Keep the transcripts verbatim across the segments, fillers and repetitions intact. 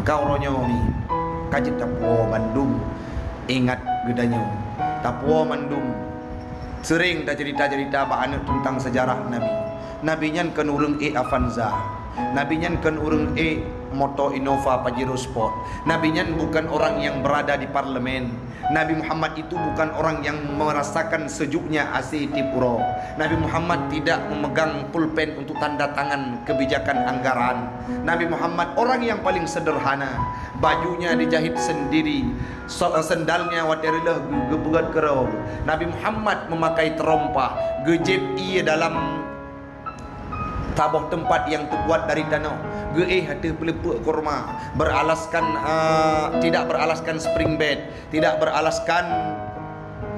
Ka uroe nyoe mi, ka jeuet tapuwoe bandum ingat geutanyoe. Tapuwoe mandum. Seuréng taceurita-ceurita bak aneuk teuntang seujarah Nabi. Nabi nyan kon ureuëng ék Avanza. Nabi nyan kon ureuëng ék moto Innova Pajero Sport. Nabi nyan bukan orang yang berada di parlemen. Nabi Muhammad itu bukan orang yang merasakan sejuknya A C tiep uroe. Nabi Muhammad tidak memegang pulpen untuk tanda tangan kebijakan anggaran. Nabi Muhammad orang yang paling sederhana. Bajunya dijahit sendiri. So-, sendalnya watée reuloh geu-, geupeugét keudroe. Nabi Muhammad memakai terompah, geujép ié dalam saboh teumpat nyang teubuat dari tanoh, geuéh ateueh peuleupeuk kurma, beralaskan, eh, tidak beralaskan spring bed, tidak beralaskan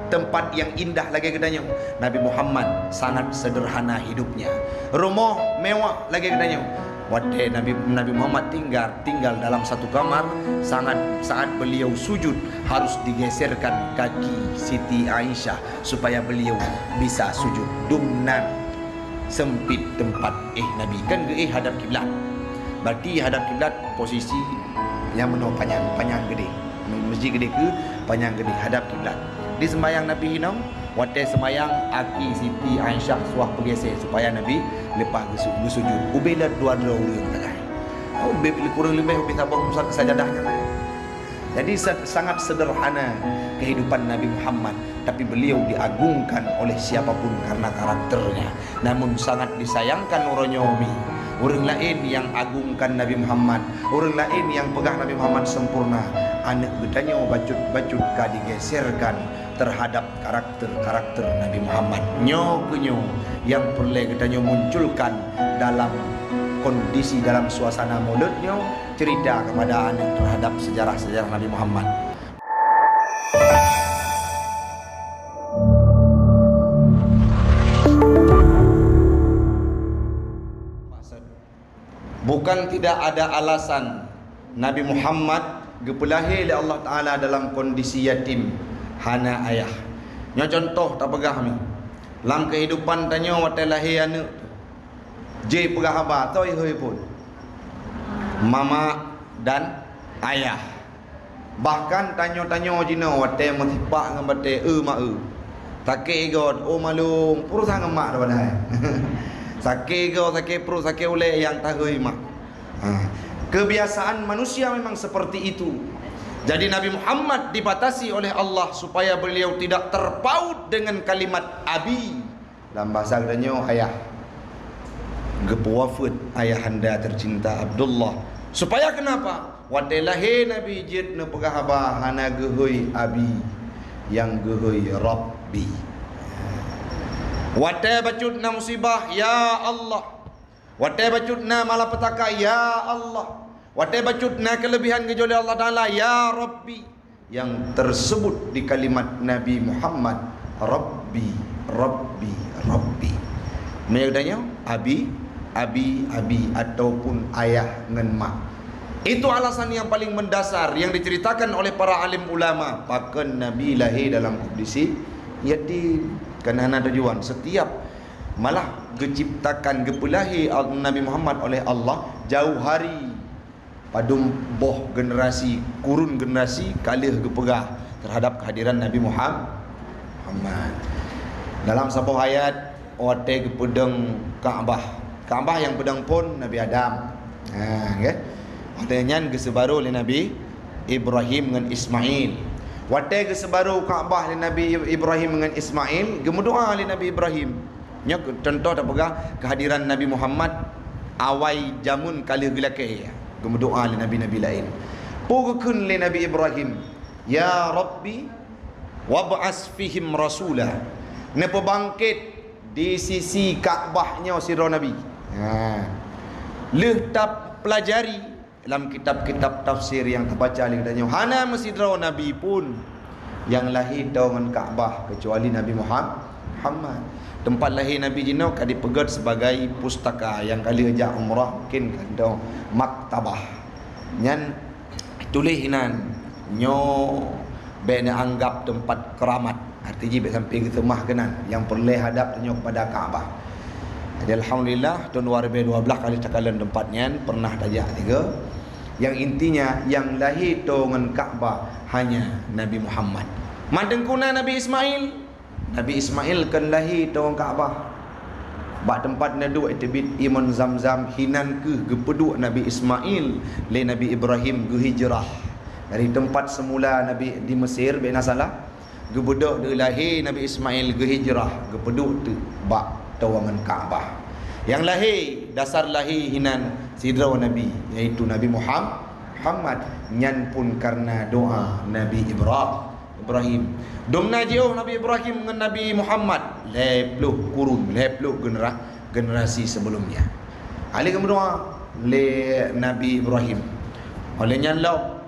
tempat yang indah lagée geutanyoe. Nabi Muhammad sangat sederhana hidupnya. Rumoh mewah lagée geutanyoe. Watée Nabi, Nabi Muhammad tinggal, tinggal dalam satu kamar, sangat, saat beliau sujud harus digeserkan kaki Siti Aisyah supaya beliau bisa sujud. Dum nan sempit teumpat éh Nabi, kan geuéh hadap kiblat. Berarti hadap kiblat posisi nyang meunoe panyang, panyang geudeh. Meusjid geudeh keu panyang geudeh hadap kiblat. Di sembahyang Nabi inong, watée sembahyang aki Siti Aisyah suah peugeusé supaya Nabi leupah geusu-, geusujud. Ubé lé dua droe ureuëng sagai. Ubé kureueng leubeh ubé saboh sajadah nyan. Jadi, sa-, sangat sederhana kehidupan Nabi Muhammad, tapi beliau diagungkan oleh siapapun karena karakternya. Namun, sangat disayangkan uroe nyoe mi, ureuëng laén nyang agungkan Nabi Muhammad, ureuëng laén nyang peugah Nabi Muhammad sempurna, aneuk geutanyoe bacut-bacut ka digeserkan terhadap karakter-karakter Nabi Muhammad. Nyoe keuh nyoe nyang peureulée geutanyoe munculkan dalam kondisi, dalam suasana Maulud nyoe, cerita kepada aneuk terhadap sejarah-sejarah Nabi Muhammad. Bukan tidak ada alasan Nabi Muhammad geupeulahé lé Allah Taala dalam kondisi yatim, hana ayah. Nyoe contoh tapeugah mi. Lam keuhidupan tanyoe watée lahé aneuk, jipeugah haba, toh ihôi phon. Mama dan ayah. Bahkan tanyoe-tanyoe jinoe watée meusipak ngon batée eu ma eu. Sakét igoe, oh malông, peureusa ngon mak daripada hai. Sakét igoe, sakét pruet, sakét ulée nyang tahôi mak. Ha. Kebiasaan manusia memang seperti itu. Jadi Nabi Muhammad dibatasi oleh Allah supaya beliau tidak terpaut dengan kalimat abi. Lam bahasa geutanyoe ayah. Geupeuwafeuet ayahanda tercinta Abdullah. Supaya kenapa? Watée lahé Nabi jeuet neupeugah haba hana geuhôi abi, nyang geuhôi Rabbi. Watée bacut na musibah, ya Allah. Watée bacut na malapetaka, ya Allah. Watée bacut na keulebihan geujok lé Allah Taala, ya Rabbi. Yang tersebut di kalimat Nabi Muhammad, Rabbi, Rabbi, Rabbi. Meunyoe geutanyoe, abi, abi, abi, ataupun ayah ngon mak. Itu alasan yang paling mendasar yang diceritakan oleh para alim ulama, pakon Nabi lahé dalam kondisi yatim. Karena hana tujuan. Setiap, malah geuciptakan, geupeulahé Nabi Muhammad oleh Allah jauh hari. Padum boh generasi, kurun generasi ka lheueh geupeugah terhadap kehadiran Nabi Muham-, Muhammad. Dalam saboh ayat, watée geupeudong Ka'bah. Ka'bah nyang peudong phon Nabi Adam. Ha, nggih. Watée nyan geuseubarô lé Nabi Ibrahim ngon Ismail. Watée geuseubarô Ka'bah lé Nabi Ibrahim ngon Ismail, geumeudoá lé Nabi Ibrahim. Nyoe contoh tapeugah kehadiran Nabi Muhammad awai jameun ka lheueh geulakée, geumeudoá lé nabi-nabi laén. Peue geukheun lé Nabi Ibrahim, "Ya Rabbi, wab'as fihim rasula." Neupeubangkét di sisi Ka'bah nyoe sidroe nabi. Ha. Lheueh tapeulajari lam kitab-kitab tafsir nyang tabaca lé geutanyoe, hana meusidroe nabi pun nyang lahé toe ngon Ka'bah keucuali Nabi Muham-, Muhammad. Teumpat lahé Nabi jinoe ka dipeugét sibagai pustaka, nyang ka lheueh jak umrah mungken ka dong maktabah. Nyan tuléh inan nyoe bék neuanggab teumpat keuramat. Arti jih bék sampai geuseumah keunan, nyang peureulée hadab tanyoe kepada Ka'bah. Jadi alhamdulillah, thôn dua ribée dua blaih ka lheueh takalon teumpat nyan, pernah tajak sigoe. Yang intinya, yang lahé toe ngon Ka'bah hanya Nabi Muhammad. Mantong ku na Nabi Ismail. Nabi Ismail kon lahé toe ngon Ka'bah. Bak teumpat neuduek teubiet imon Zamzam, hinan kheueh geupeuduek Nabi Ismail lé Nabi Ibrahim geuhijrah dari teumpat seumula Nabi di Mesir, bèk na salah. Geubeudôh di lahé Nabi Ismail geuhijrah, geupeuduek teuk bak toe ngon Ka'bah. Nyang lahé, dasar lahé hinan sidroe nabi, yaitu Nabi Muham-, Muhammad. Nyan pun kareuna doa Nabi Ibra-, Ibrahim. Dum na jiôh Nabi Ibrahim ngon Nabi Muhammad, lhèe ploh kurun, lhèe ploh genera-, generasi sebelumnya. Alèh geumeudoa lé Nabi Ibrahim. Óh lheueh nyan lom,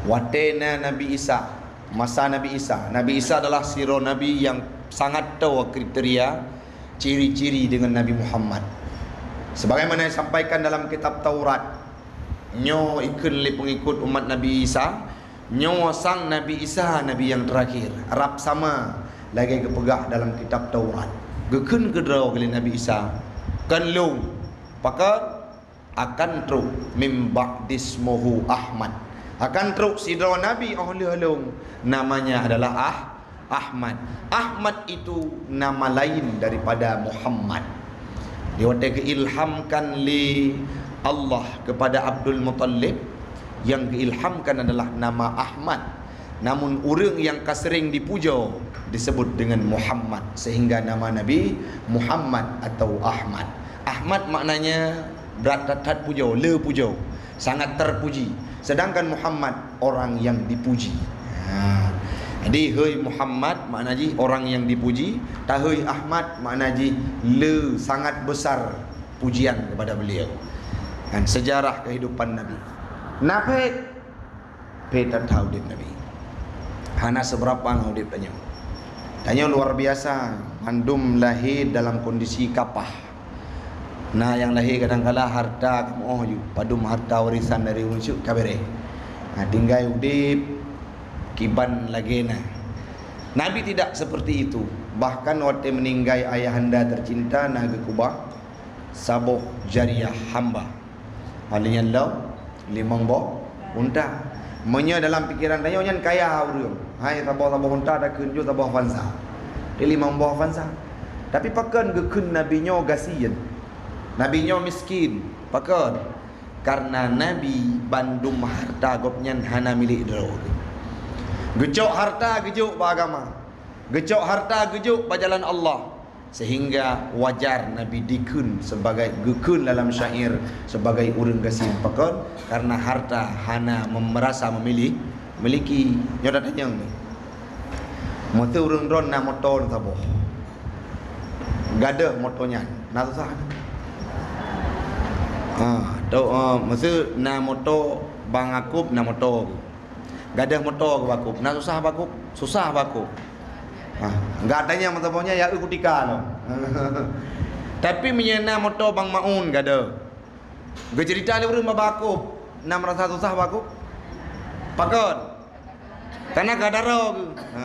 watèe na Nabi Isa, masa Nabi Isa, Nabi Isa adalah sidroe nabi nyang sangat toe kriteria, ciri-ciri deungon Nabi Muhammad. Sebagaimana disampaikan dalam kitab Taurat, nyoe ikheun lé peungikut umat Nabi Isa, nyoe sang Nabi Isa nabi nyang teurakhir, rab sama lagèe geupeugah dalam kitab Taurat. Geukheun keudroe lé Nabi Isa, "Kon lôn, pakon?" Akan trok, "Mim ba'di ismuhu Ahmad." Akan trok sidroe nabi óh lheueh lôn, namanya adalah Ah-, Ahmad. Ahmad itu nama lain daripada Muhammad. Di watèe geuilhamkan lé Allah kepada Abdul Muttalib, yang geuilhamkan adalah nama Ahmad. Namun ureueng nyang ka sering dipujoe disebut dengan Muhammad, sehingga nama Nabi Muhammad atau Ahmad. Ahmad maknanya brat that-that pujoe, le pujoe, sangat terpuji. Sedangkan Muhammad orang yang dipuji. Ha. Jadi, hei Muhammad makna jih orang yang dipuji, tahei Ahmad makna jih le sangat besar pujian kepada beliau. Dan sejarah kehidupan Nabi. Nafik Phét that-that udép Nabi. Hana seubeurapa ngon udép tanyoe. Tanyoe luar biasa, mandum lahé dalam kondisi kapah. Na nyang lahé kadang kala harta kamoe ju, padum harta warisan dari ureueng syuk ka bèrèh. Nah, tinggai udép kiban lagèe na. Nabi tidak seperti itu. Bahkan watèe meuninggai ayahanda tercinta na geukeubah saboh jariah hamba. Óh lheueh nyan lom limong boh unta. Meunyoe dalam pikeran tanyoe nyan kaya ureueng, hai saboh-saboh unta takheun ju saboh Avanza. Di limong boh Avanza. Tapi pakon geukheun Nabi nyoe gasien? Nabi nyoe miskin. Pakon? Karena Nabi bandum harta gobnyan hana milék droe. Geucok harta geujok bak agama. Geucok harta geujok bak jalan Allah. Sehingga wajar Nabi dikheun sebagai, geukheun dalam syair sebagai ureueng gasien. Pakon? Karena harta hana mem-, merasa memilih, memiliki. Nyoe tatanyong ni. Meuseu ureueng droen na moto saboh. Gadôh moto nyan. Na susah. Ha, tu, eh, meuseu na moto bang Yakub na moto. Gadôh moto keu bak Yakub, na susah bak Yakub? Susah bak Yakub. Ha, gata nyang meusaboh nyan ya eu kutika lom. Tapi meunyoe na moto bang Maun gadôh. Geuceurita lé ureueng bak Yakub, na meurasa susah bak Yakub? Pakon? Karena ka taro geuh. Ha.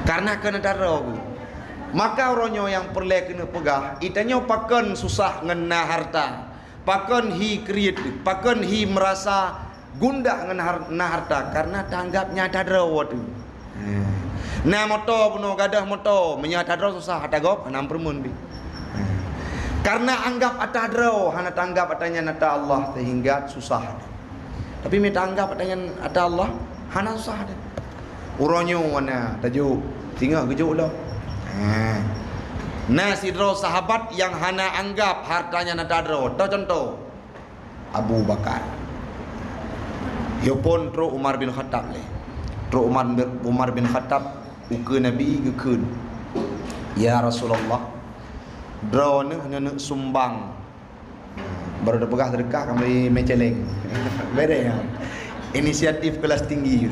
Karena ka taro geuh. Maka uroe nyoe nyang peureulèe keuneuk peugah, geutanyoe pakon susah ngon na harta. Pakon hi kriet, pakon hi meurasa gundah ngon har-, na harta, karena taanggap nyan atra droe teuh. Hmm. Na moto bunoe gadôh moto, meunyoe atra droe susah atra gob, hana meupeureumeun pih. Hmm. Karena anggap atra droe, hana taanggap atra nyan atra Allah, sehingga susah. Tapi meunyoe taanggap atra nyan atra Allah, hana susah teuh. Uroe nyoe na tajok, singoh geujok lom. Hmm. Na sidroe sahabat nyang hana anggap harta nyan atra droe. Toh contoh, Abu Bakar. Yoh phon trok Umar bin Khattab lé. Trok Umar bin, Umar bin Khattab ukeue Nabi geukheun, "Ya Rasulullah, droeneuh neuneuk sumbang." Baru tapeugah seudeukah ka meuri mè cèlèng. Beda ya. Inisiatif kelas tinggi.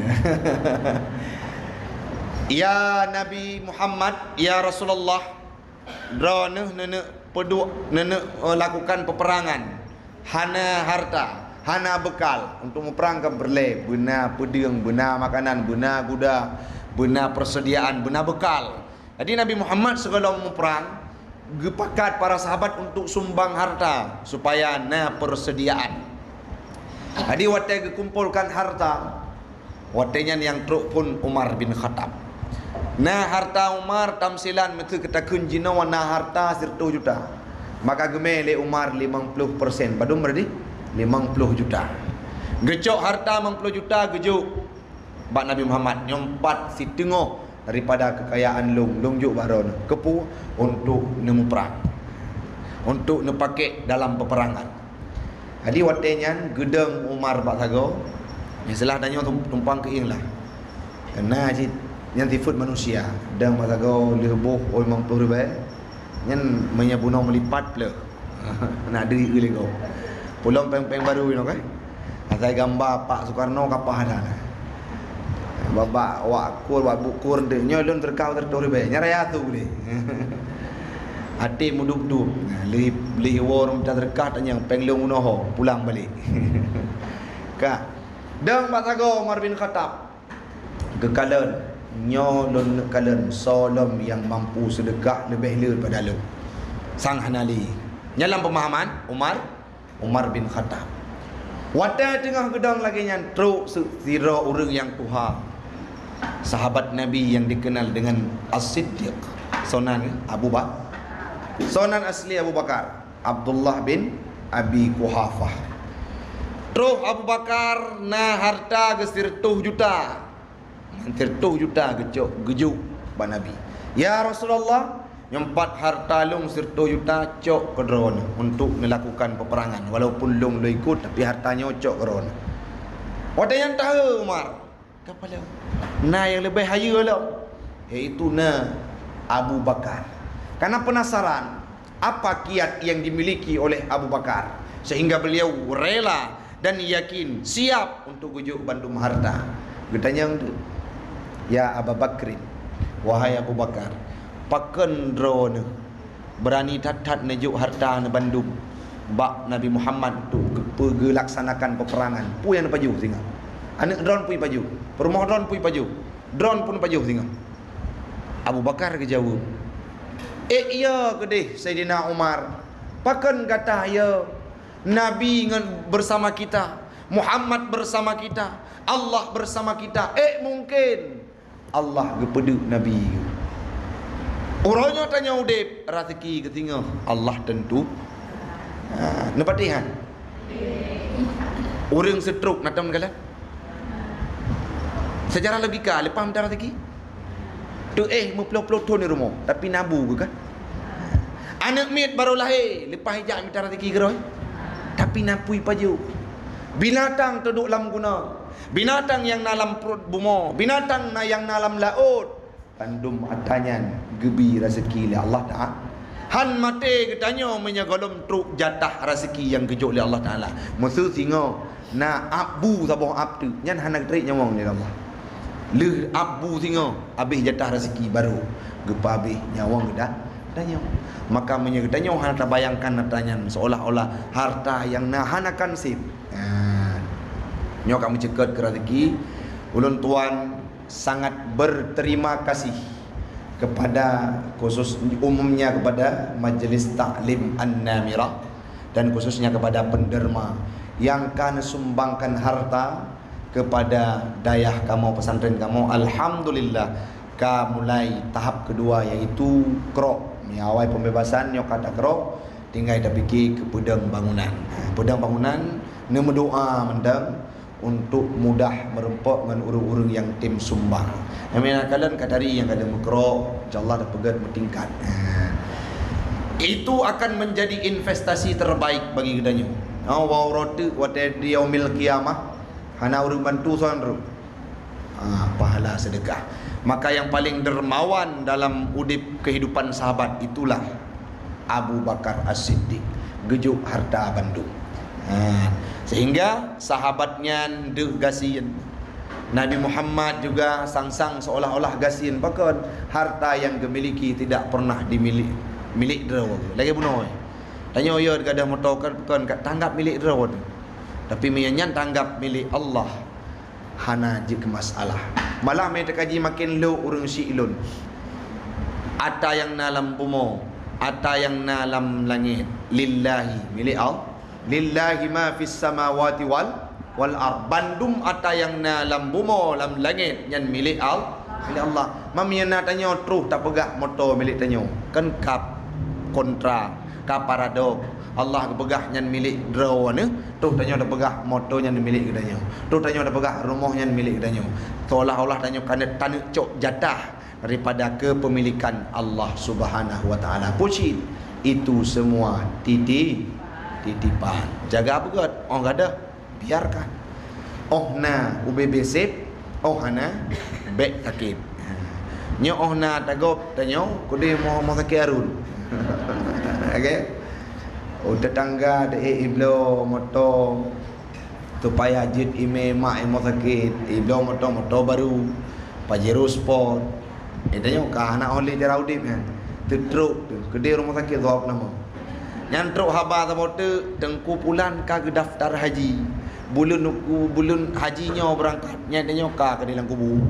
"Ya Nabi Muhammad, ya Rasulullah, droeneuh neuneuk peuduek, neuneuk, eh, lakukan peperangan. Hana harta, hana bekal. Untuk muprang ka peureulèe, beuna peudeueng, beuna makanan, beuna guda, beuna persediaan, beuna bekal." Jadi Nabi Muhammad sigohlom muprang, geupakat para sahabat untuk sumbang harta supaya na persediaan. Jadi watée geukumpolkan harta, watée nyan nyang trok phon Umar bin Khattab. Na harta Umar tamsilan, meuseu keutakheun jinoe na harta siratoh juta. Maka geumé lé Umar limong ploh persen. Padum berarti? Limong ploh juta. Geucok harta limong ploh juta geujok bak Nabi Muhammad, nyoe pat siteungoh daripada keukayaan lôn, lôn jok bak droeneuh. Keupeue? Untuk neumuprang. Untuk neupakék dalam peuperangan. Jadi watée nyan geudong Umar bak sagoe, istilah tanyoe tum-, tumpang keuieng lah. Karena cit nyan sifeuet manusia, dong bak sagoe lheueh boh limong ploh ribée, nyan meunyoe bunoe meulipat pleuh. Nak deuh lego. Pulom péng-péng barô inoe kan. Asai gamba Pak Sukarno kapah dah. Babak wak kur, wak bukur deh. Nyoe lôn teureukah teureutôh ribée. Nyan raya tu deh. Até meudup-dup. Nah, li, li wor minta teureukah tanyong péng lôn unoe ho, pulang balik. Ka. Dong bak sagoe Umar bin Khattab. Geukalon, nyoe lôn neuk kalon, soe lom nyang mampu seudeukah leubeh le pada lôn. Sang hana lé. Nyan lam peumahaman Umar, Umar bin Khattab. Watée teungoh geudong lagée nyan, trok se-, sidroe ureuëng nyang tuha. Sahabat Nabi yang dikenal dengan As-Siddiq. Soe nan Abu Bak-, soe nan asli Abu Bakar. Abdullah bin Abi Quhafah. Trok Abu Bakar na harta geuh siratoh juta. Siratoh juta geucok geujok bak Nabi. "Ya Rasulullah, nyoe pat harta lôn siratoh juta cok keu droeneuh untuk neulakukan peuperangan. Walaupun lôn lôn ikot, tapi harta nyoe cok keu droeneuh." Watée nyan tahe Umar. Kapala. Na nyang leubeh hayeue lom, yaitu na Abu Bakar. Karena penasaran, apa kiat yang dimiliki oleh Abu Bakar, sehingga beliau rela dan yakin, siap untuk geujok bandum harta. Geutanyong tu, "Ya Aba Bakrin, wahai Abu Bakar, pakon droeneuh beurani that-that neujok harta neu bandum bak Nabi Muhammad untuk geupeu-, geulaksanakan peuperangan. Peue nyang neupajoh singoh? Aneuëk droeneuh peue pajoh? Peurumoh droeneuh peue pajoh? Droeneuh peue pajoh singoh?" Abu Bakar geujaweueb, "Ék yo keudeh, Saidina Umar. Pakon gata yo? Nabi ngon bersama kita, Muhammad bersama kita, Allah bersama kita. Ék mungken Allah geupeuduek Nabi geuh. Uroe nyoe tanyoe udeb, raseuki geuh singoh Allah teuntu." Ha, neupatéh han? Ureuëng seutrok na tom galak. Secara logika, leupah mita raseuki. Teuéh meuploh-ploh thon di rumoh, tapi na bu geuh kan? Aneuëk miet barô lahé, leupah ijak mita raseuki keudroe, tapi na peue pajoh. Binatang teuduek lam gunong, binatang nyang na lam pruet bumoe, binatang na nyang na lam laôt, bandum ata nyan geubi raseuki lé Allah Taala. Han maté geutanyoe meunyoe gohlom trok jatah raseuki nyang geujok lé Allah Taala. Meuseu singoh na ap bu saboh ap teuk, nyan hana geutrek nyawöng lé Allah. Lheueh ap bu singoh, habéh jatah raseuki barô geupeuhabéh nyawöng geuda-, geutanyoe. Maka meunyoe geutanyoe hana tabayangkan harta nyan seolah-olah harta nyang na hana kan sép. Ha. Nyoe ka meuceukeut keu raseuki. Ulôn tuan sangat berterima kasih kepada, khusus umumnya kepada Majelis Taklim An-Namirah dan khususnya kepada penderma yang ka neusumbangkan harta kepada dayah kamoe, pesantren kamoe. Alhamdulillah, ka mulai tahap kedua, yaitu krok. Nyang awai pembebasan, nyoe ka takrok, tinggai tapike keu peudong bangunan. Peudong bangunan, neumeudoa mantong untuk mudah meureumpok ngon ureuëng-ureuëng nyang tem sumbang. Nyang meunan kalon ka tari nyang ka lheueh meukrok, insya Allah tapeugét meutingkat. Ha. Itu akan menjadi investasi terbaik bagi geutanyoe. Ha, wa urote watée di yaumil qiyamah, hana ureuëng bantu soe droe. Ha, pahala sedekah. Maka yang paling dermawan dalam udeb kehidupan sahabat itulah Abu Bakar As-Siddiq, geujok harta bandum. Ha, sehingga sahabat nyan deuh gasien. Nabi Muhammad juga sang-sang seolah-olah gasien, pakon harta yang geumiliki tidak pernah dimilik, milik droe. Lagée bunoe. Tanyoe yo gadoh moto kan, pakon ka tanggap milik droe tu. Tapi meunyo nyan tanggap milik Allah, hana jeuet keu masalah. Malah mé teukaji maken lhok ureuëng syiek lôn. Ata nyang na lam bumoe, ata nyang na lam langét, lillahi, milék Allah. Lillahi ma fis samawati wal, wal ard. Bandum ata nyang na lam bumoe, lam langét, nyan milék Al-, milék Allah. Meunyoe na tanyoe troh tapeugah moto milék tanyoe, kan ka kontra, ka paradok. Allah geupeugah nyan milék droeneuh, troh tanyoe tapeugah moto nyan milék geutanyoe. Troh tanyoe tapeugah rumoh nyan milék geutanyoe. Seolah-olah tanyoe ka taneuk cok jatah daripada kepemilikan Allah Subhanahu wa Taala. Peue cit, itu semua titi-, titipan. Jaga beugét, oh gadôh, biarkan. Oh na ubé-bé sép, oh hana, bék sakét. Nyoe oh na tagob tanyoe, keudeh moh, moh sakét arun. Oke. Oh, tetangga deh iblo moto, supaya jeuet imé mak imoe sakét, iblo moto-moto baru, Pajero Sport. Eh, tanyoe ka hana oleh cara udép nyan. Teutrok tu, keudeh rumoh sakét zob nama. Nyan trok haba saboh teuk, Teungku Pulan ka geudaftar haji. Buleuen uku, buleuen haji nyoe beurangkat, nyan tanyoe ka keudeh lam kubu.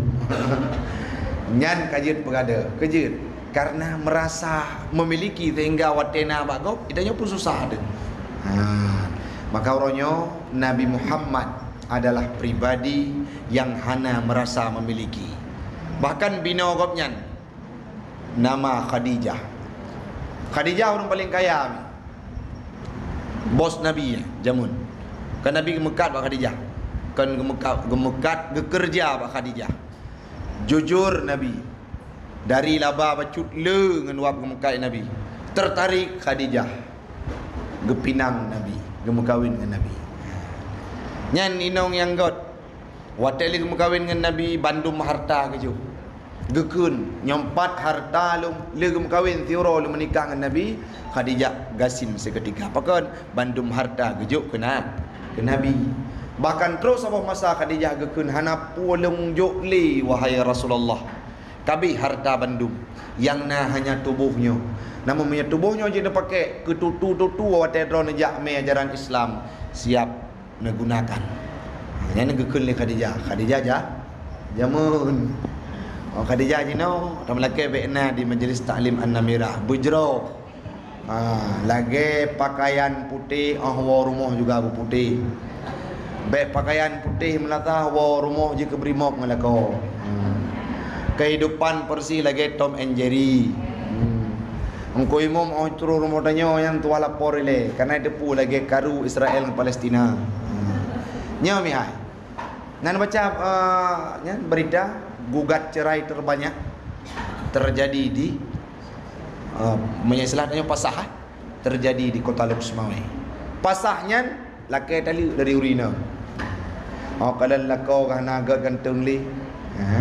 Nyan ka jeuet peugada, keujeuet. Karena merasa memiliki sehingga watée na bak gob, tanyoe pun susah deh. Ha. Maka uroe nyoe Nabi Muhammad adalah pribadi yang hana merasa memiliki. Bahkan binoe gobnyan nama Khadijah. Khadijah ureuëng paling kaya mi. Bos Nabi ya, jameun. Kan Nabi geumeukat bak Khadijah. Kan geumeukat, geumeukat geukeureuja bak Khadijah. Jujur Nabi, dari laba bacut le ngon wab geumeukat Nabi. Tertarik Khadijah. Geupinang Nabi, geumeukawen ngon Nabi. Nyan inong nyang gét. Watée lé geumeukawen ngon Nabi, bandum harta geujok. Geukheun, nyoe pat harta lôn, lé geumeukawen siuroe lôn meunikah ngon Nabi, Khadijah gasien seuketika. Pakon? Bandum harta geujok keu na-, keu Nabi. Bahkan troh saboh masa Khadijah geukheun, "Hana peue lôn jok lé, wahai Rasulullah. Kabeh harta bandum, nyang na hanya tuboh nyoe. Namun meunyoe tuboh nyoe jeuet neupakée keu tutu-tutu watée droe neujak mé ajaran Islam, siap neugunakan." Nyan geukheun lé Khadijah. Khadijah ja-, jameun. Oh, Khadijah jinoe, tameulakée bék na di Majlis Taklim An-Namirah. Beujroh. Ha, lagée pakaian putéh, oh, woe rumoh juga beuputéh. Bék pakaian putéh meulatah, woe rumoh jeuet keu brimok ngon lakoe. Hmm. Kehidupan persis lagée Tom and Jerry. Hmm. Teungku Imum, oh, troh rumoh tanyoe nyang tuwah lapor ilée, kareuna teupeue lagée karu Israel ngon Palestina. Hmm. Nyoe mihai. Nan baca, eh, nyan berita gugat cerai terbanyak terjadi di, eh, meunyoe istilah tanyoe pasah, eh, terjadi di Kota Lhokseumawe. Pasah nyan lakée taleuek dari ureueng inong. Oh, kalon lakoe ka hana gét ganteng lé. Ha.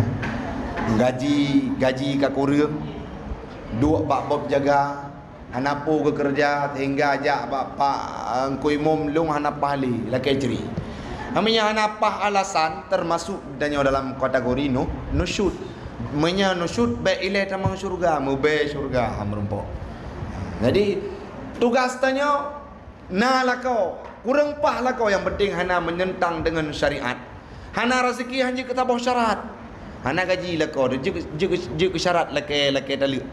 Gaji, gaji ka kureueng. Duek bak bob jaga. Hana peue geukeureuja sehingga jak bak Pak, eh, Teungku Imum lôn hana paih lé, lakée cre. Meunyoe hana paih alasan, teumasok tanyoe dalam kategori nu-, nusyuz. Meunyoe nusyuz, bék ilée tamong syeuruga, meubée syeuruga, ha, meurumpok. Jadi, tugas tanyoe na lakoe, kureueng paih lakoe, nyang penting hana meunentang deungon syariat. Hana raseuki han jeuet keu saboh syarat. Hana gaji lakoe, jeuet, jeuet, jeuet keu syarat lakée, lakée taleuek.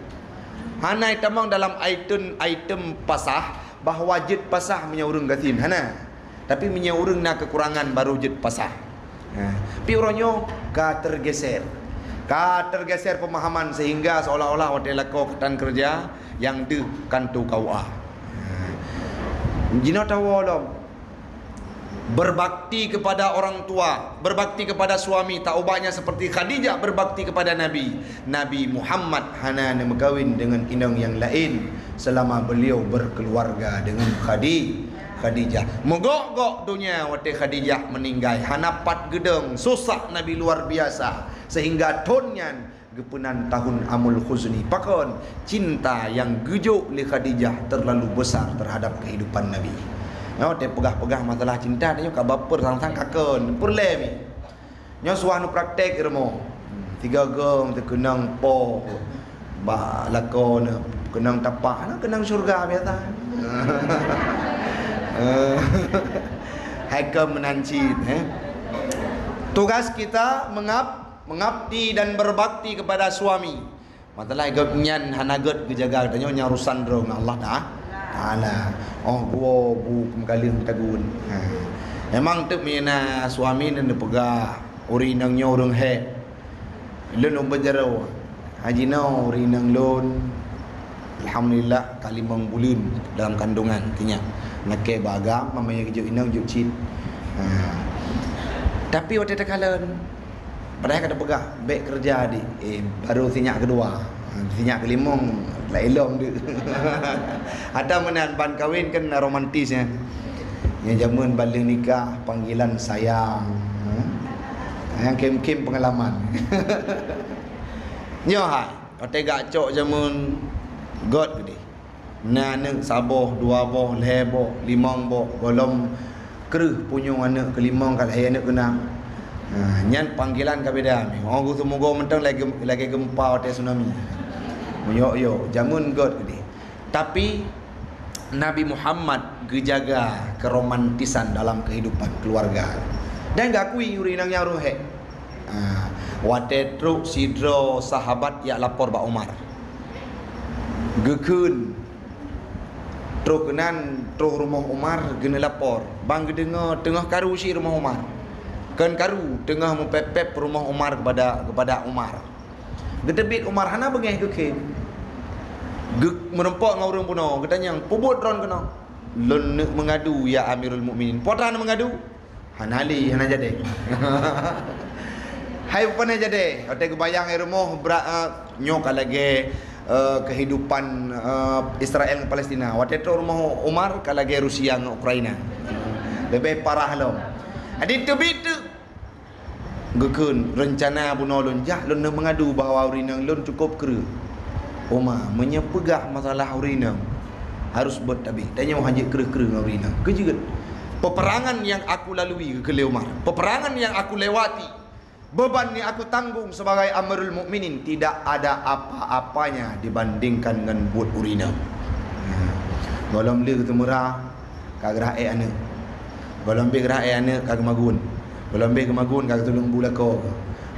Hana itamong dalam item-item pasah bahwa jeuet pasah meunyoe ureueng gasien. Hana. Tapi meunyoe ureueng na keukurangan baru jeuet pasah. Ha. Tapi uroe nyoe ka tergeser. Ka tergeser pemahaman sehingga seolah-olah watée lakoe katan keureuja nyang deuh kanto K U A. Ha. Jinoe tawoe lom. Berbakti kepada orang tua, berbakti kepada suami, tak ubahnya seperti Khadijah berbakti kepada Nabi. Nabi Muhammad hana neumeukawen deungon inong nyang laén selama beliau berkeluarga dengan Khadi-, Khadijah. Meugok-gok donya watée Khadijah meuninggai, hana pat geudong, susah Nabi luar biasa, sehingga thon nyan geupeunan tahun Amul Huzni. Pakon? Cinta nyang geujok lé Khadijah terlalu besar terhadap kehidupan Nabi. Nyoe teupeugah-peugah masalah cinta, tanyoe ka baper sang-sang kakon. Peureulée mi. Nyoe suah neupraktek ilmu. Tiga gong teukeunong po bak lakoe neuh, keunong tapak, nah, keunong syurga biasa. Hai kaum meunan cit, eh. Tugas kita mengab-, mengabdi dan berbakti kepada suami. Masalah gobnyan hana gét geujaga geutanyoe, nyan urusan droe ngon Allah Ta-, Taala. Oh, geuwoe bu meukaleueng tagun. Ha. Memang teuk meunyoe na suami neupeugah, ureueng inong nyoe ureueng hék. Lôn ubit jaroe. Haji nyoe ureueng inong lôn, alhamdulillah, ka limong buleuen dalam kandungan, artinya lakée bak agam, mamai geujok inong jok cit. Ha. Tapi watée takalon, padahai ka tapeugah, "Bék keureuja, Dik." Eh, baru sinyak keudua. Sinyak keulimong, laén lom deuh. Ata meunan ban kawin kan romantis, ya. Nyang jameun ban lheueh nikah, panggilan sayang. Nyang kem-kem pengalaman. Nyoe hai, watée gak cok jameun, göt keudeh. Na aneuëk saboh, dua boh, lhée boh, limong boh, gohlom kreueh punyueng aneuëk keulimong ka lahé aneuëk keunam. Ha, nyan panggilan ka beda. Oh, geuseumoga mantong lagée, lagée geumpa watée tsunami. Yok-yok, jameun göt keudeh. Tapi Nabi Muhammad geujaga keromantisan dalam kehidupan keluarga. Dan geuakui ureuëng inong nyan ureuëng hék. Ha, watée trok sidroe sahabat jak lapor bak Umar. Geukheun, troh keunan troh rumoh Umar geuneuk lapor. Ban geudeungoe teungoh karu cit rumoh Umar. Kon karu, teungoh meupép-pép rumoh Umar kepada, kepada Umar. Geuteubiet Umar hana beungéh geukheun. Geu-, meurumpok ngon ureuëng bunoe, geutanyong, "Peubuet droen keunoe?" "Lôn neuk meungadu, ya Amirul Mukminin." "Peue teuma meungadu?" "Hana lé, hana jadi." Hai, peue na jadi? Watée geubayang di rumoh, bra-, eh, nyoe ka lagée, eh, kehidupan, eh, Israel ngon Palestina. Watée trok rumoh Umar, ka lagée Rusia ngon Ukraina. Leubeh parah lom. Jadi teubiet teuk. Geukheun, "Reuncana bunoe lôn jak, lôn neuk meungadu bahwa ureuëng inong lôn cukup kreueh." "Uma, meunyoe peugah masalah ureuëng inong, harus beuet tabeh. Tanyoe hana jeuet kreueh-kreueh ngon ureuëng inong." Keu jeuet. "Peperangan yang aku lalui," geukheun lé Umar, "peperangan yang aku lewati, beban yang aku tanggung sebagai Amirul Mukminin tidak ada apa-apanya dibandingkan ngon buet ureuëng inong." Gohlom lheueh teumeura, ka geurhah ék aneuëk. Gohlom beh geurhah ék aneuëk, ka geumagun. Gohlom beh geumagun, ka geutuleueng bu lakoe.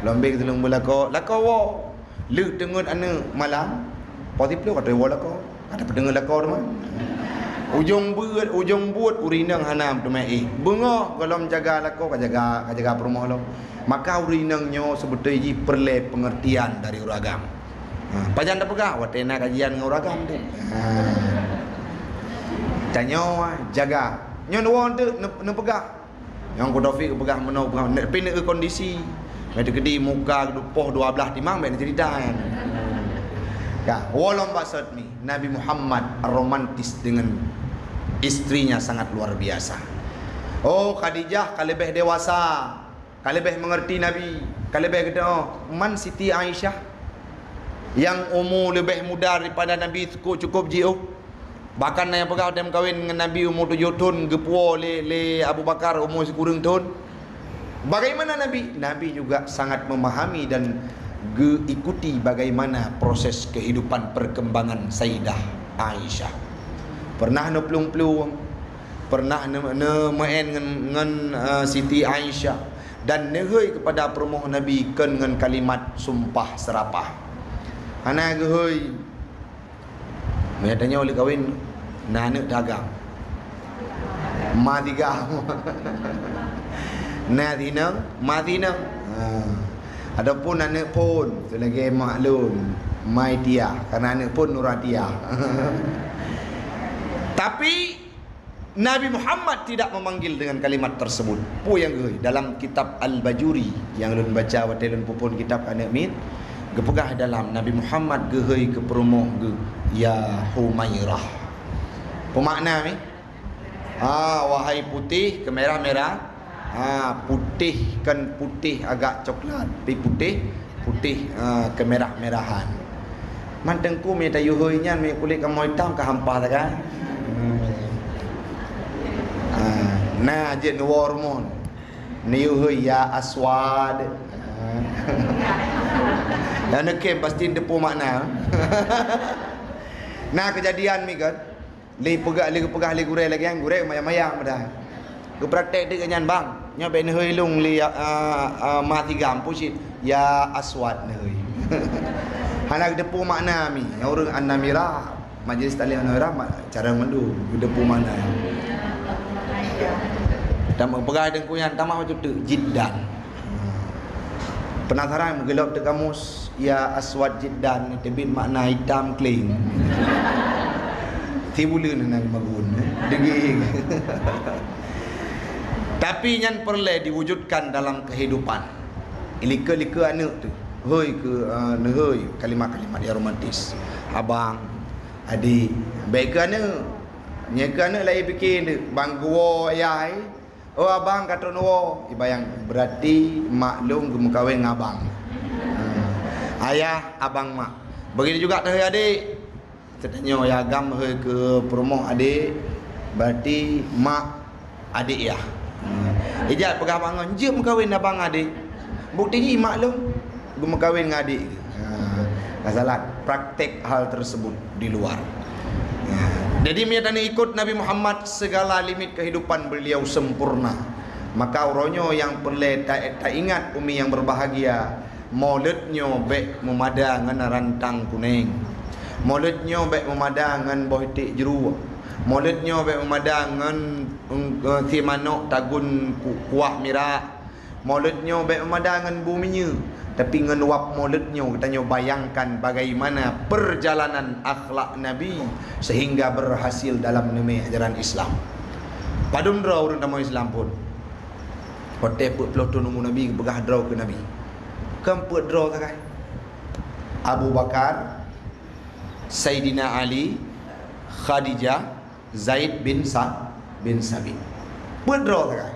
Gohlom beh geutuleueng bu lakoe, lakoe woe. Lheueh teungeut aneuëk malam, poh siplôh ka trok woe lakoe. Ka tapeudeungoe lakoe teuma. Ujong buet, ujong buet ureuëng inong hana meuteumé éh. Beungoh gohlom jaga lakoe, ka jaga, ka jaga peurumoh lom. Maka ureuëng inong nyoe seubeutôi jih peureulée peungeurtian dari ureuëng agam. Ha, pajan tapeugah, watée na kajian ngon ureuëng agam tu. Ha. Tanyoe jaga. Nyoe nuwoe tu neupeugah. Nyang ku Taufik geupeugah meunoe, peugah, tapi neuk kondisi. Meuteukedi muka geudupoh dua blaih timang, bék neucerita nyan. Ka, woe lom bak sot mi, Nabi Muhammad romantis dengan istrinya sangat luar biasa. Oh, Khadijah ka leubeh dewasa, ka leubeh mengerti Nabi, ka leubeh geutanyoe. Man Siti Aisyah, nyang umu leubeh muda daripada Nabi, cukup, cukup jiôh. Bahkan na nyang peugah watée meukawen ngon Nabi umu tujoh thon, geupuwoe lé, lé Abu Bakar umu sikureueng thon. Bagaimana Nabi? Nabi juga sangat memahami dan geuikuti bagaimana proses kehidupan perkembangan Sayyidah Aisyah. Pernah neuplueng-plueng, pernah ne-, neumeu'en ngon, ngon, eh, Siti Aisyah dan neuhôi kepada peurumoh Nabi kon ngon kalimat sumpah serapah. Hana geuhôi. Meunyo tanyoe lheueh kawen, na aneuëk tagam. Ma tiga. Na tinong, ma tinong. Ha. Ataupun aneuëk phon, tu lagée mak lôn, Mai Tiah. Karena aneuëk phon Nuratia. Tapi Nabi Muhammad tidak memanggil dengan kalimat tersebut. Peue nyang geuhôi? Dalam kitab Al-Bajuri nyang lôn baca watée lôn peuphon kitab aneuëk miet, geupeugah dalam Nabi Muhammad geuhôi keu peurumoh geuh, "Ya Humairah." Peue makna mi? Ah, wahai putéh keumerah-merah. Ah, putéh kan putéh agak coklat, tapi putéh, putéh, ah, kemerah-merahan. Man teungku mi tayue hôi nyan mi kulét kamoe itam ka hampa sagai. Hmm. Ah, na jeuet neuwoe rumoh. Neuyue hôi ya aswad. Ah. Dan neukem pasti teupeue makna. Na keujadian mi kan. Lé peugah, lé geupeugah lé gurée lagée nyan, gurée mayang-mayang meudah. Geupraktek teuk nyan, "Bang, nyoe bék neuhôi lôn lé, a, a, ma tiga, ampu cit, ya aswad neuhôi." Hana geuteupeue makna mi. Nyang ureuëng An-Namirah, majlis taklim An-Namirah, ma-, cara mandum geuteupeue makna. Tam-, peugah teungku nyan, tamah bacut teuk, jiddan. Penasaran, meugeulok teuk kamus, ya aswad jiddan, teubiet makna itam kling. Sibuleuen na magun, degeng. Tapi nyan peureulée diwujudkan dalam kehidupan. Likot-likot aneuk tu, hôi keu, eh, neuhôi, kalimat-kalimat yang romantis. Abang, adik, bèk keu aneuk. Nyan keu aneuk laén pike, bang geuwoe ayah, eh. Oh, abang ka trok neuwoe, ibayang berarti mak lôn geumeukawen ngon abang. Hmm. Ayah, abang, mak. Begitu juga teuhôi adik. Tanyoe ya agam hôi keu peurumoh adik, berarti mak adik ya. Hmm. Ijak peugah bangon, jeuet meukawen abang adik. Bukti jih mak lôn geumeukawen ngon adik. Ha, masalah praktek hal tersebut di luar. Ha. Jadi, meunyoe tanyoe ikut Nabi Muhammad, segala limit kehidupan beliau sempurna. Maka uroe nyoe nyang peureulée ta-, taingat umi yang berbahagia, Molot nyoe bèk meumada ngon rantang kuneng. Molot nyoe bèk meumada ngon boh iték jruwah. Molot nyoe bèk meumada ngon, eh, si manok tagun ku-, kuah mirah. Molot nyoe bèk meumada ngon bu minyeuk, tapi ngon wab molot nyoe geutanyoe bayangkan bagaimana perjalanan akhlak Nabi sehingga berhasil dalam neumé ajaran Islam. Padum droe ureuëng tamong Islam phon. Watée peuet ploh thon umu Nabi geupeugah droe keu Nabi. Kon peuet droe sagai. Abu Bakar, Saidina Ali, Khadijah, Zaid bin Sa-, bin Sabit. Peuet droe sagai.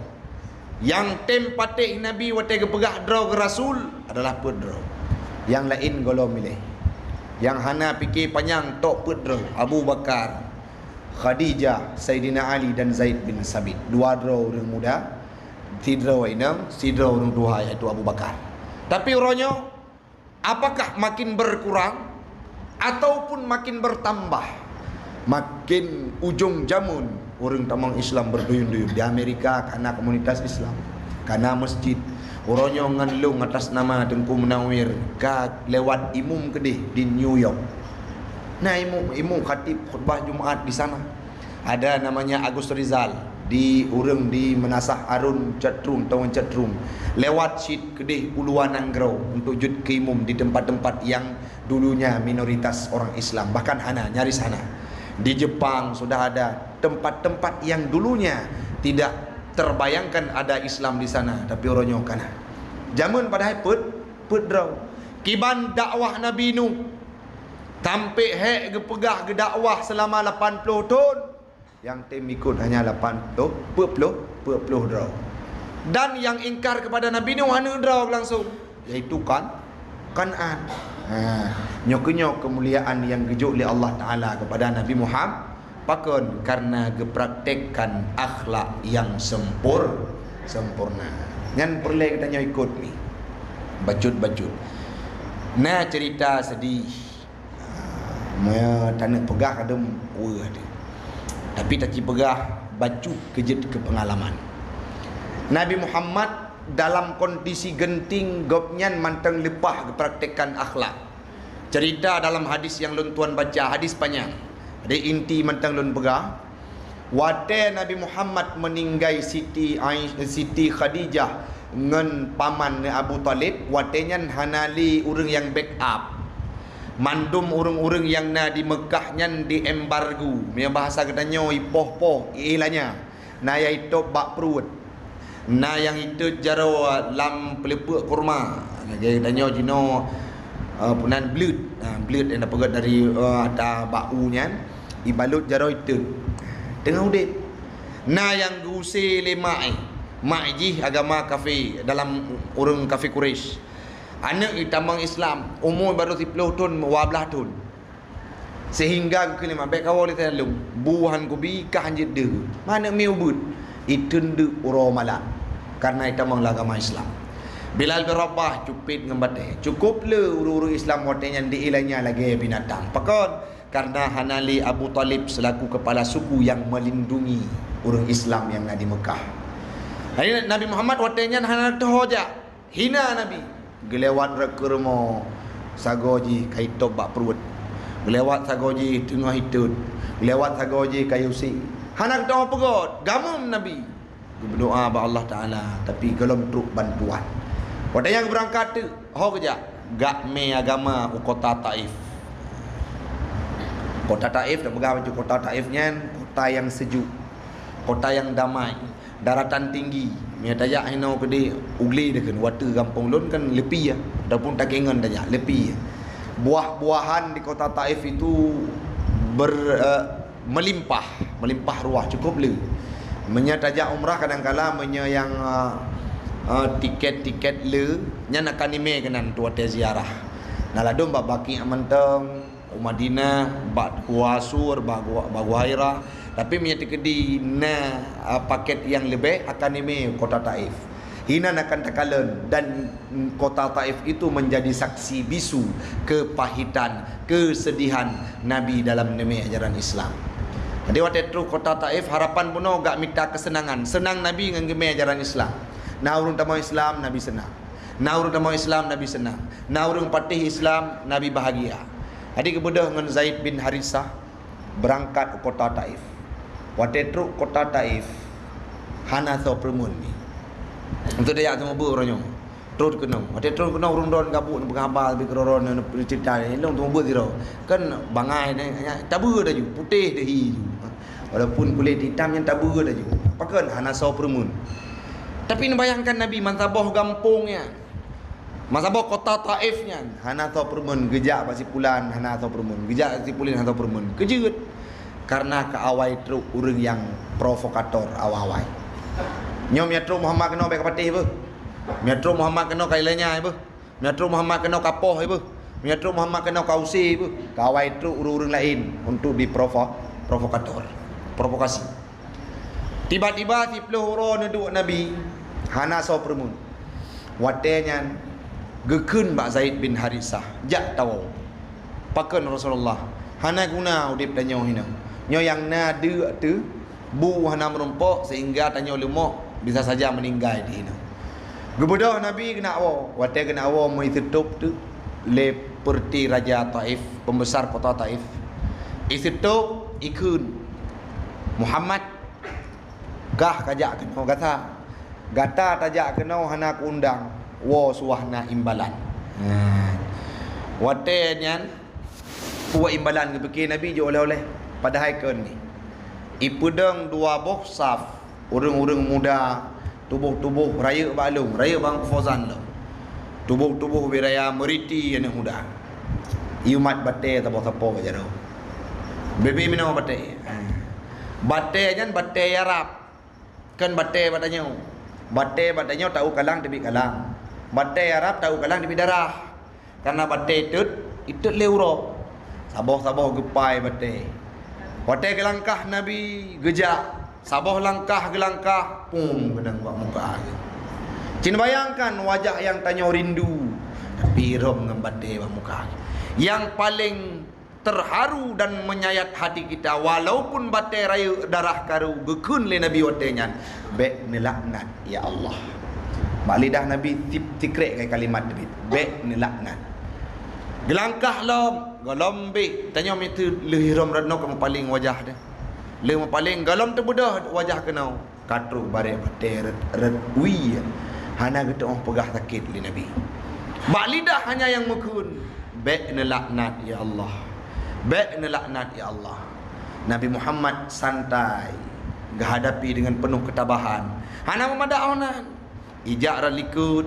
Nyang tem patéh Nabi watée geupeugah droe keu Rasul adalah peuet droe. Nyang laén gohlom ilée. Nyang hana pike panyang tok peuet droe, Abu Bakar, Khadijah, Saidina Ali dan Zaid bin Sabit. Dua droe ureuëng muda, sidroe inong, sidroe ureuëng tuha, yaitu Abu Bakar. Tapi uroe nyoe, apakah makin berkurang ataupun makin bertambah? Makin ujong jameun, ureuëng tamong Islam berduyun-duyun. Di Amerika kana komunitas Islam, kana masjid. Uroe nyoe ngon lôn atas nama Teungku Munawir ka lewat imum keudeh di New York. Na imum, imum khatib khutbah Jumat di sana. Ada namanya Agus Rizal, di ureuëng di Meunasah Arun Cot Rhueng, Tawan Cot Rhueng. Lewat cit keudeh u luwa nanggroe untuk jeuet keu imum di tempat-tempat yang dulunya minoritas orang Islam, bahkan hana, nyaris hana. Di Jepang sudah ada tempat-tempat yang dulunya tidak terbayangkan ada Islam di sana, tapi uroe nyoe kana. Jameun padahai peuet, peuet droe. Kiban dakwah Nabi Nuh, sampai hék geupeugah geudakwah selama lapan ploh thon, nyang tem ikut hanya lapan ploh, peuet ploh, peuet ploh droe. Dan nyang ingkar kepada Nabi Nuh aneuk droe langsung, yaitu Kan-, Kan'an. Ha, nyoe keuh nyoe keumuliaan nyang geujok lé Allah Taala kepada Nabi Muhammad. Pakon? Karena geupraktekkan akhlak nyang sempur-, sempurna. Nyan peureulée geutanyoe ikut mi. Bacut-bacut. Na cerita sedih. Meunyoe taneuk peugah kadum weueh teuh. Tapi taci peugah bacut keu jeuet keu peungalaman. Nabi Muhammad dalam kondisi genting gobnyan mantong leupah geupraktekkan akhlak. Cerita dalam hadis nyang lôn tuan baca, hadis panyang. Jadi inti mantong lôn peugah, watée Nabi Muhammad meuninggai Siti Ai-, Siti Khadijah ngon paman Abu Thalib, watée nyan hana lé ureuëng nyang backup. Mandum ureuëng-ureuëng nyang na di Meukah nyan diembargo. Meunyoe bahasa geutanyoe, ipoh-poh, iélanya. Na nyang itôb bak pruet. Na nyang iteuet jaroe lam peuleupeuk kurma. Lagée tanyoe jinoe, eh, peunan bleuet. Ha, bleuet nyang tapeugét dari, eh, ata bak u nyan, ibalot jaroe iteuet. Teungoh udeb. Na nyang geuuse lé mak, mak jih agama kafé dalam ureuëng kafé Quraisy. Aneuk itamong Islam, umu barô siploh thon, dua blaih thon. Sehingga geukheun lé mak, "Bék kawoe lé lôn, bu han kubi, kah han jeuet deuh." Meunan mi ubeuet, iteun deuk uroe malam, karena itamong lam agama Islam. Bilal bin Rabah cupet ngon batée. Cukup le ureuëng-ureuëng Islam watée nyan diélanya lagée binatang. Pakon? Karena hana lé Abu Thalib selaku kepala suku yang melindungi ureuëng Islam nyang na di Meukah. Jadi Nabi Muhammad watée nyan hana teuho jak. Hina Nabi. Geulewat rot keu rumoh, sagoe jih ka itôb bak pruet. Geulewat sagoe jih teungoh iteuet. Geulewat sagoe jih ka iuse. Hana geutanyoe peugét, gamum Nabi. Geudoa bak Allah Taala, tapi gohlom trok bantuan. Watée nyan geubeurangkat teuk, ho geujak, geujak mé agama u kota Taif. Kota Taif, tapeugah bacut kota Taif nyan kota nyang sejuk, kota nyang damai, daratan tinggi. Meunyoe tajak hinoe keudeh u glé deh kheun, u ateueh gampông lôn kan leupie, ataupun takengon tajak leupie. Buah-buahan di kota Taif itu ber-, eh, meulimpah, meulimpah ruah, cukup le. Meunyoe tajak umrah kadang kala meunyoe nyang, eh, eh, tiket-tiket le, nyan akan imé keunan watée ziarah. Na ladôm bak Baqi' mantong, u Madinah, bak Gua Sur, bak Gua, bak Gua Hira. Tapi meunyoe teukeudi na, eh, paket nyang leubeh, akan imé kota Taif. Inan akan takalon dan kota Taif itu menjadi saksi bisu kepahitan, kesedihan Nabi dalam neumé ajaran Islam. Jadi watée trok kota Taif, harapan bunoe geujak mita keuseunangan. Seunang Nabi ngon geumé ajaran Islam. Na ureuëng tamong Islam, Nabi seunang. Na ureuëng tamong Islam, Nabi seunang. Na ureuëng patéh Islam, Nabi bahagia. Jadi geubeudôh ngon Zaid bin Harisah, beurangkat u kota Taif. Watée trok kota Taif, hana soe peureumeun mi. Untuk daya teumeubeue uroe nyoe. Trok keunoe. Watée trok keunoe, ureuëng droe gabuk neupeugah haba, neupeugah keureuroe, neupeugah ceurita, lôn teumeubeue sidroe. Kan bangai, tabeue laju, putéh deuhi ju. Walaupun kulét hitam nyan tabeue laju. Pakon hana soe peureumeun. Tapi neubayangkan Nabi, meusaboh gampông nyan. Meusaboh kota Taif nyan, hana soe peureumeun, geujak bak si pulan, hana soe peureumeun, geujak bak si pulan, hana soe peureumeun. Keujeuet, karena ka awai trok ureuëng nyang provokator awai-awai. Nyoe meunyoe trok Muhammad keunoe bék ka patéh beuh. Meunyoe trok Muhammad keunoe ka ilanya beuh. Meunyoe trok Muhammad keunoe ka poh beuh. Meunyoe trok Muhammad keunoe ka use beuh. Ka awai trok ureuëng-ureuëng laén untuk diprovo-, provokator, provokasi. Tiba-tiba siplôh uroe neuduek Nabi, hana soe peureumeun. Watée nyan geukheun bak Zaid bin Harisah, "Jak tawoe." Pakon Rasulullah, "Hana guna udeb tanyoe hinoe. Nyoe nyang na deuk teuh, bu hana meurumpok sehingga tanyoe leumok bisa saja meuninggai di hinoe." Geubeudôh Nabi geunak woe. Watée geunak woe, meuiseutôb teuk lé peureuté raja Taif, pembesar kota Taif. Iseutôb, ikheun, "Muhammad, kah kajak keunoe gata. Gata tajak keunoe hana kuundang, woe suah na imbalan." Nah, watée nyan, peue imbalan geupike Nabi jok oleh-oleh, padahai kon ni. Ipeudong dua boh saf, ureuëng-ureuëng muda, tuboh-tuboh rayeuk bak lôn, rayeuk bak Fauzan lôn. Tuboh-tuboh bak raya meuriti aneuëk muda. Iumat batée saboh-saboh bak jaroe. Bebe minoe batée. Batée nyan batée Arab. Kon batée bak tanyoe. Batée bak tanyoe tahu kalang teubiet kalang. Batée Arab tahu kalang teubiet darah. Karena batée itot, itot lé uroe. Saboh-saboh geupai batée. Watée geulangkah Nabi geujak, saboh langkah geulangkah, pum, keunong bak muka geuh. Cit neubayangkan wajah nyang tanyoe rindu, tapi irôm ngon batée bak muka geuh. Nyang paleng terharu dan menyayat hati kita, walaupun batée rayeuk darah karu, geukheun lé Nabi watée nyan, "Bék neulaknat, ya Allah." Bak lidah Nabi tip-, tikrek kalimat teubiet, "Bék neulaknat." Geulangkah lom, gohlom bék. Tanyoe miseue lheueh irôm rot noe ka meupaleng wajah deh. Lheueh meupaleng, gohlom teubeudôh wajah keunoe. Ka trok barek batée rot, rot wie, hana geuteuôh peugah sakét lé Nabi. Bak lidah hanya nyang meukheun, "Bék neulaknat, ya Allah. Bék neulaknat, ya Allah." Nabi Muhammad santai, geuhadapi deungon peunoh keutabahan. Hana meumadah 'oh nan. Ijak rot likot,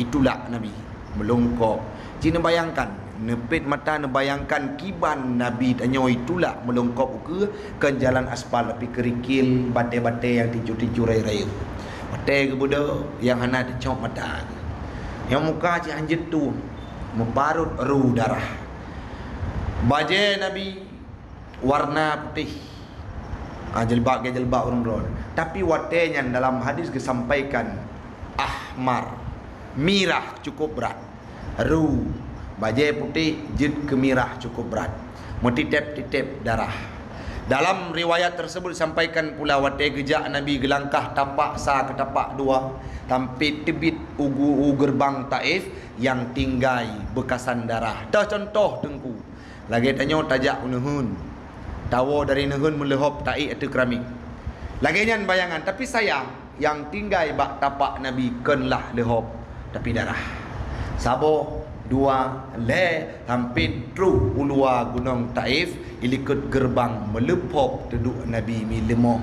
itulak Nabi. Meulungkop. Cit neubayangkan, neupet mata neubayangkan kiban Nabi tanyoe itulak meulungkop ukeue, kon jalan aspal tapi keurikil batée-batée nyang ticu-ticu rayeuk-rayeuk. Watée geubeudôh nyang hana teucok mata. Nyang muka cit hanjeuet tueng, meuparot ru darah. Bajée Nabi warna putéh. Ah, jilbab lagée jilbab ureuëng droe. Tapi watée nyan dalam hadis geusampaikan ahmar, mirah cukup brat. Ru, bajée putéh jeuet keu mirah cukup brat. Meutitép-titép darah. Dalam riwayat tersebut disampaikan pula watée geujak Nabi geulangkah tapak sa keu tapak dua, sampai teubiet u gu-, u geurbang Taif nyang tinggai beukasan darah. Teuh contoh Teungku. Lagée tanyoe tajak u neuheun, tawoe dari neuheun meuleuhop taék ateueh keramik. Lagée nyan bayangan, tapi sayang, Nyang tinggai bak tapak Nabi kon lah leuhob, tapi darah. Saboh, dua, lhèe, sampoe troh u luwa gunong Taif, ilikot geureubang meuleuphop teuduek Nabi mi leumoh.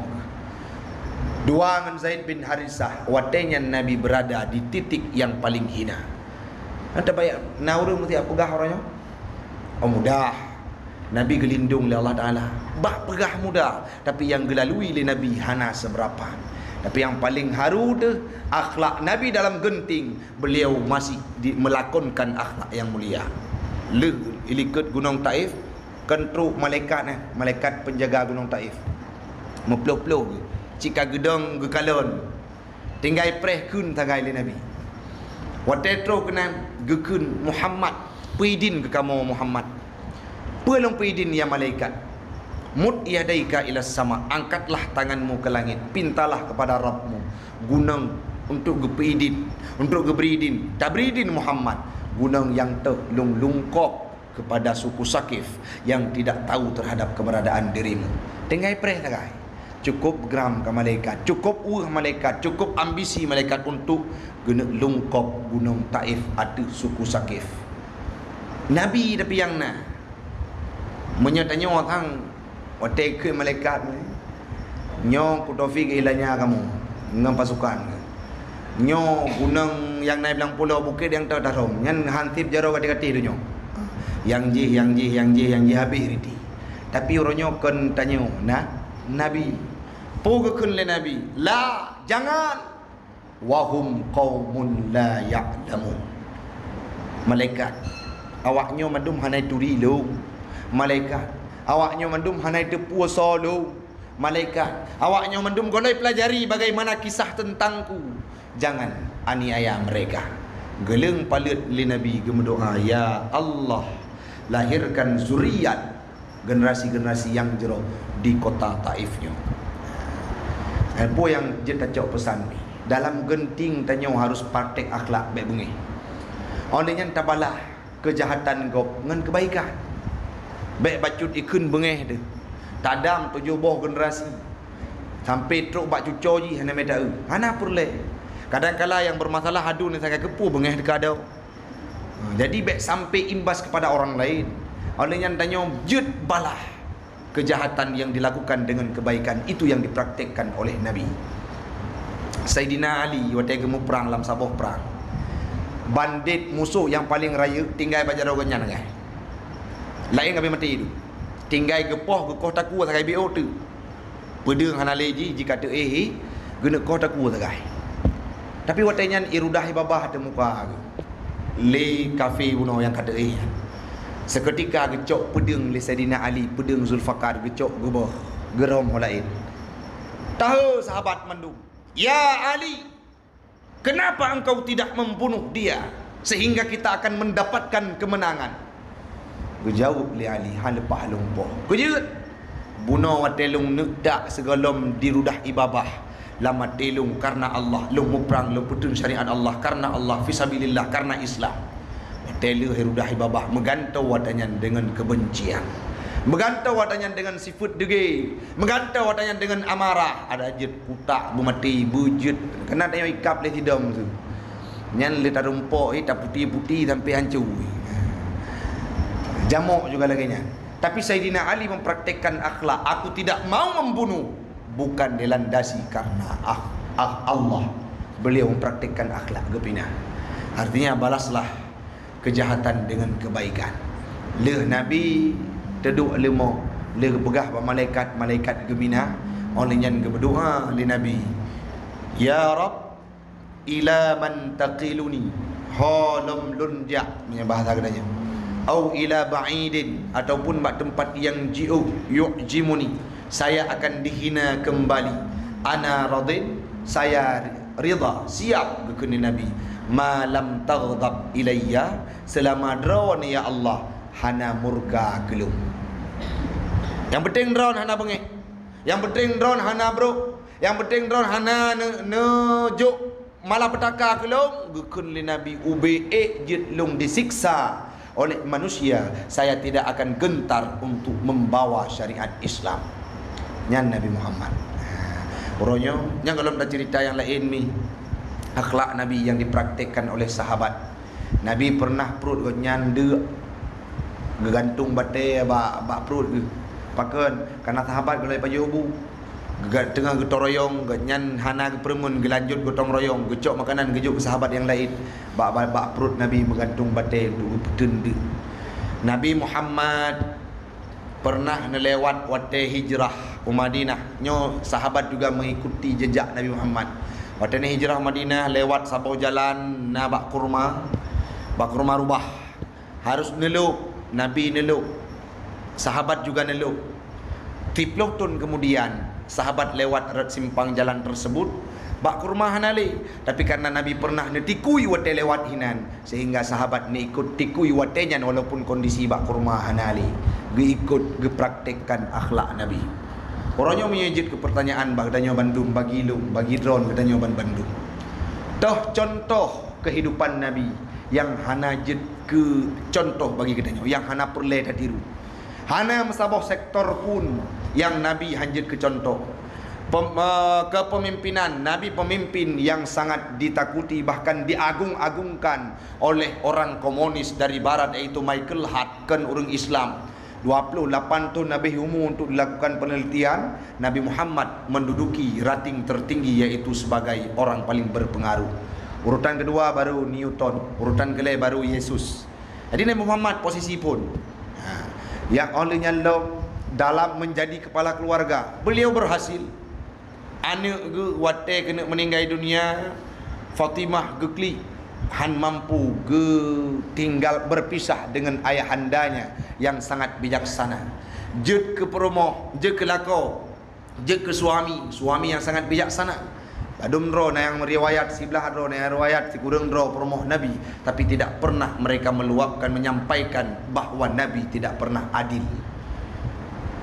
Dua ngon Zaid bin Harisah, watèe nyan Nabi beurada di titik nyang paleng hina. Na tabayang, na ureueng meusti peugah uroe nyoe? Oh, mudah. Nabi geulindong lé Allah Taala. Bah peugah mudah, tapi nyang geulalui lé Nabi hana seubeurapa. Tapi nyang paleng haru teuh akhlak Nabi dalam geunting, beliau masih di, melakonkan akhlak nyang mulia. Lheueh ilikot gunong Taif, kon troh malaikat, eh, malaikat penjaga gunong Taif. Meuploh-ploh, cit ka geudong geukalon. Tinggai preh kheun sagai lé Nabi. Watèe troh keunan geukheun, "Muhammad, peuidin keu kamoe Muhammad." "Peue lôn peuidin, ya malaikat?" "Mud yadaika ilas sama, angkatlah tanganmu ke langit, pintalah kepada Rabbmu gunong untuk geupeuidin, untuk geubri idin." "Tabri idin Muhammad, gunong nyang teuh lôn lungkop kepada suku Sakif yang tidak tahu terhadap keberadaan dirimu." Tinggai preh sagai. Cukup gram ka malaikat, cukup ueh malaikat, cukup ambisi malaikat untuk geuneuk lungkop gunong Taif ateueh suku Sakif. Nabi tapi nyang na. Meunyoe tanyoe sang, watèe kheun malaikat, "Nyoe Abu Taufik ilanya kamoe ngon pasukan. Nyoe gunong nyang na i blang pulo, bukét nyang teuh tarhom, nyan han sép jaroe gatéh-gatéh donya. Nyang jih, nyang jih, nyang jih, nyang jih habéh riti." Tapi uroe nyoe kon tanyoe, na, Nabi. Peue geukheun lé Nabi? "La, jangan. Wa hum qaumun la ya'lamun." Malaikat, awaknyoe mandum hana turi lôn. Malaikat, awaknyoe mandum hana teupeue soe lôn. Malaikat, awaknyoe mandum gohlom peulajari bagaimana kisah tentangku. Jangan aniaya mereka. Geuleueng paleuet lé Nabi geumeudoa, "Ya Allah, lahirkan zuriat generasi-generasi nyang jroh di kota Taif nyoe." Hai peue nyang jeuet tacok peusan nyoe? Dalam geunting tanyoe harus praktek akhlak bèk beungéh. Óh lheueh nyan tabalah keujahatan gob ngon keubaikan. Bèk bacut ikheun beungéh teuh. Tadam tujoh boh generasi sampoe trok bak cucoe jih hana mita eu. Hana peureulèe. Kadang kala nyang bermasalah adu nyan sagai keupeue beungéh teuka dong. Ha, jadi bèk sampai imbas kepada orang lain. Oleh nyan tanyoe jeuet balah kejahatan yang dilakukan dengan kebaikan, itu yang dipraktekkan oleh Nabi. Saidina Ali watèe geumuprang lam saboh prang, bandit musoh nyang paleng rayeuk tinggai bak jaroe gobnyan, kan? Laén ka maté itu. Tinggai geupoh geukoh takue sagai B O teuk. Peudeueng hana lé jih, jih ka teuéh, geuneuk koh takue sagai. Tapi watèe nyan ié rudah ié babah ateueh muka geuh lé kafé bunoe nyang ka teuéh nyan. Seketika geucok peudeueng lé Saidina Ali, peudeueng Zulfikar geucok geuboh, geurhom ho laén. Tahe sahabat mandum, "Ya Ali, kenapa engkau tidak membunuh dia, sehingga kita akan mendapatkan kemenangan?" Geujaweueb lé Ali, "Han leupah lôn poh. Keu jeuet, bunoe watèe lôn neuk dak sigohlom di rudah ié babah lam até lôn karna Allah, lôn muprang, lôn peuteun syariat Allah karna Allah, fisabilillah, karna Islam." Watèe lheueh rudah ié babah, meugantoe ata nyan deungon keubencian, meugantoe ata nyan deungon sifeuet deungé, meugantoe ata nyan deungon amarah, adak jeuet kutak beumaté, beujeuet, keunan tanyoe ikab lé sidom su. Nyan lé tarumpok, eh, taputi-puti sampai hancô. Jamok juga lagèe nyan. Tapi Saidina Ali mempraktekkan akhlak, "Aku tidak mau membunuh bukan dilandasi karena ah, ah Allah." Beliau mempraktekkan akhlak geupinah. Artinya, balaslah kejahatan dengan kebaikan. Lheueh Nabi teuduek leumo, lheueh geupeugah bak malaikat, malaikat geumina, óh lheueh nyan geumeudoa lé Nabi, "Ya Rabb, ila man taqiluni, ho lom lôn jak," meunyoe bahasa geutanyoe, "au ila ba'idin, ataupun bak teumpat nyang jiôh, yu'jimuni, saya akan dihina kembali. Ana radin, saya ridha, siap," geukheun lé Nabi, "ma lam taghdab ilayya, seulama Droeneuh, ya Allah, hana murka keu lôn." Nyang penting Droeneuh hana beungéh. Nyang penting Droeneuh hana brok. Nyang penting Droeneuh hana ne-, neujok malapetaka keu lôn, geukheun lé Nabi, "Ubé ék jeuet lôn disiksa oleh manusia, saya tidak akan gentar untuk membawa syariat Islam." Nyan Nabi Muhammad. Uroe nyoe, nyang gohlom taceurita nyang laén mi, akhlak Nabi yang dipraktekkan oleh sahabat. Nabi pernah pruet gobnyan deuk, geugantung batée bak, bak pruet geuh. Pakon? Karena sahabat gohlom pajoh bu. Geuga-, teungoh geutoroyong, gobnyan hana geupeureumeun, geulanjot gotong royong, geucok makanan geujok keu sahabat nyang laén. Bak, bak, bak pruet Nabi meugantung batée untuk geupeuteun deuk. Nabi Muhammad pernah neulewat watée hijrah u Madinah. Nyoe sahabat juga mengikuti jejak Nabi Muhammad. Watée na hijrah Madinah, lewat saboh jalan na bak kurma, bak kurma rubah. Harus neulôb, Nabi neulôb, sahabat juga neulôb. Siplôh thon kemudian, sahabat lewat rot simpang jalan tersebut, bak kurma hana lé. Tapi karena Nabi pernah neutikui watée lewat hinan, sehingga sahabat neuikot tikui watée nyan walaupun kondisi bak kurma hana lé. Geuikot, geupraktekkan akhlak Nabi. Uroe nyoe meunyoe jeuet keu pertanyaan bak geutanyoe bandum, bagi lôn, bagi droen geutanyoe ban-, bandum. Toh contoh kehidupan Nabi yang hana jeuet keu contoh bagi geutanyoe, yang hana peureulée tatiru. Hana meusaboh sektor pun yang Nabi hanjeuet keu contoh. Pem-, eh, kepemimpinan Nabi, pemimpin yang sangat ditakuti, bahkan diagung-agungkan oleh orang komunis dari barat, yaitu Michael Hart, kon ureuëng Islam. Dua puluh lapan thon habéh umu untuk dilakukan penelitian, Nabi Muhammad menduduki rating tertinggi, yaitu sebagai orang paling berpengaruh. Urutan kedua baru Newton, urutan keulhée baru Yesus. Jadi Nabi Muhammad posisi phon. Ha. Nyang óh lheueh nyan lom dalam menjadi kepala keluarga, beliau berhasil. Aneuëk geuh watée keuneuk meuninggai dunia, Fatimah geuklik, hán mampu geutinggal berpisah dengan ayahandanya yang sangat bijaksana. Jeuet keu peurumoh, jeuet keu lakoe, jeuet keu suami, suami yang sangat bijaksana. Ladum droe na nyang riwayat siblah droe, na nyang riwayat sikureueng droe peurumoh Nabi, tapi tidak pernah mereka meluapkan, menyampaikan bahwa Nabi tidak pernah adil.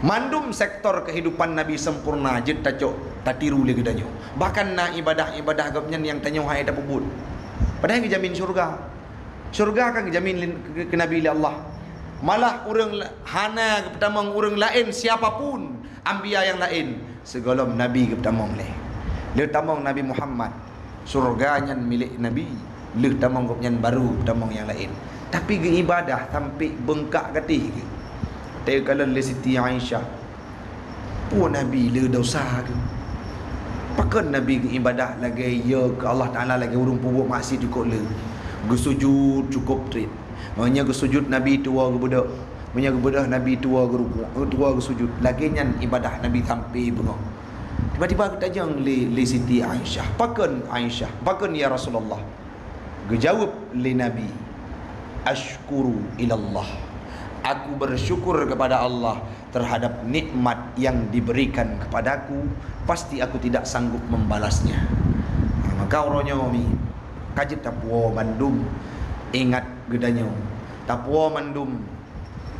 Mandum sektor kehidupan Nabi sempurna jeuet tacok, tatiru lé geutanyoe. Bahkan na ibadah-ibadah gobnyan nyang tanyoe hai tapeubuet. Padahai geujamin syurga. Syurga kan geujamin lé, keu, keu Nabi lé Allah. Malah ureuëng la-, hana geupeutamong ureuëng laén, siapa pun anbiya nyang laén, sigohlom Nabi geupeutamong lé. Lheueh tamong Nabi Muhammad, syurga nyan milék Nabi. Lheueh tamong gobnyan baru tamong nyang laén. Tapi geuibadah sampai beungkak gatéh geuh. Teukalon lé Siti Aisyah, peue Nabi le dosa geuh? Pakon Nabi geuibadah lagée yo keu Allah Taala lagée ureuëng peubuet maksiat jukok le? Geusujut cukup treb. Meunyoe geusujut Nabi tuwoe geubeudôh, meunyoe geubeudôh Nabi tuwoe geurukuk, tuwoe geusujut. Lagée nyan ibadah Nabi sampai beungoh. Tiba-tiba geutajong lé, lé Siti Aisyah. Pakon Aisyah? Pakon ya Rasulullah? Geujaweueb lé Nabi, "Asyukuru ilallah." Aku bersyukur kepada Allah terhadap nikmat yang diberikan kepadaku, pasti aku tidak sanggup membalasnya. Ha, maka uroe nyoe mi, ka jeuet tapuwoe bandum ingat geutanyoe. Tapuwoe mandum.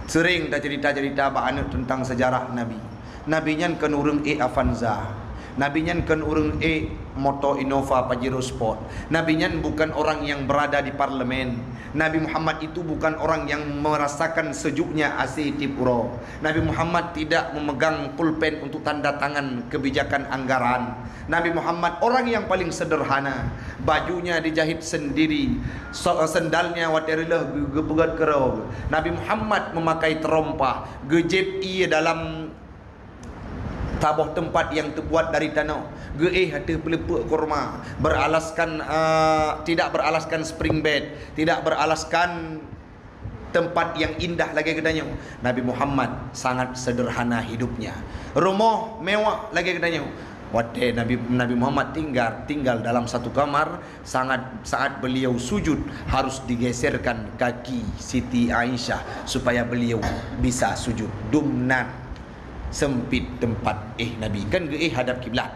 Seuring taceurita-ceurita bak aneuëk teuntang seujarah Nabi. Nabi nyan kon ureuëng ék Avanza. Nabi nyan kon ureuëng ék moto Innova Pajero Sport. Nabi nyan bukan orang yang berada di parlemen. Nabi Muhammad itu bukan orang yang merasakan sejuknya A C tiep uroe. Nabi Muhammad tidak memegang pulpen untuk tanda tangan kebijakan anggaran. Nabi Muhammad orang yang paling sederhana. Bajunya dijahit sendiri, so-, sendalnya watée reuloh geu-, geupeugét keudroe. Nabi Muhammad memakai terompah, geujép ié dalam saboh teumpat yang terbuat dari tanoh, geuéh ateueh peuleupeuk kurma, beralaskan, eh, tidak beralaskan spring bed, tidak beralaskan tempat yang indah lagée geutanyoe. Nabi Muhammad sangat sederhana hidupnya. Rumoh mewah lagée geutanyoe. Watée Nabi, Nabi Muhammad tinggal, tinggal dalam satu kamar, sangat, saat beliau sujud harus digeserkan kaki Siti Aisyah supaya beliau bisa sujud. Dum nan sempit tempat éh Nabi. Kan geuéh hadap kiblat.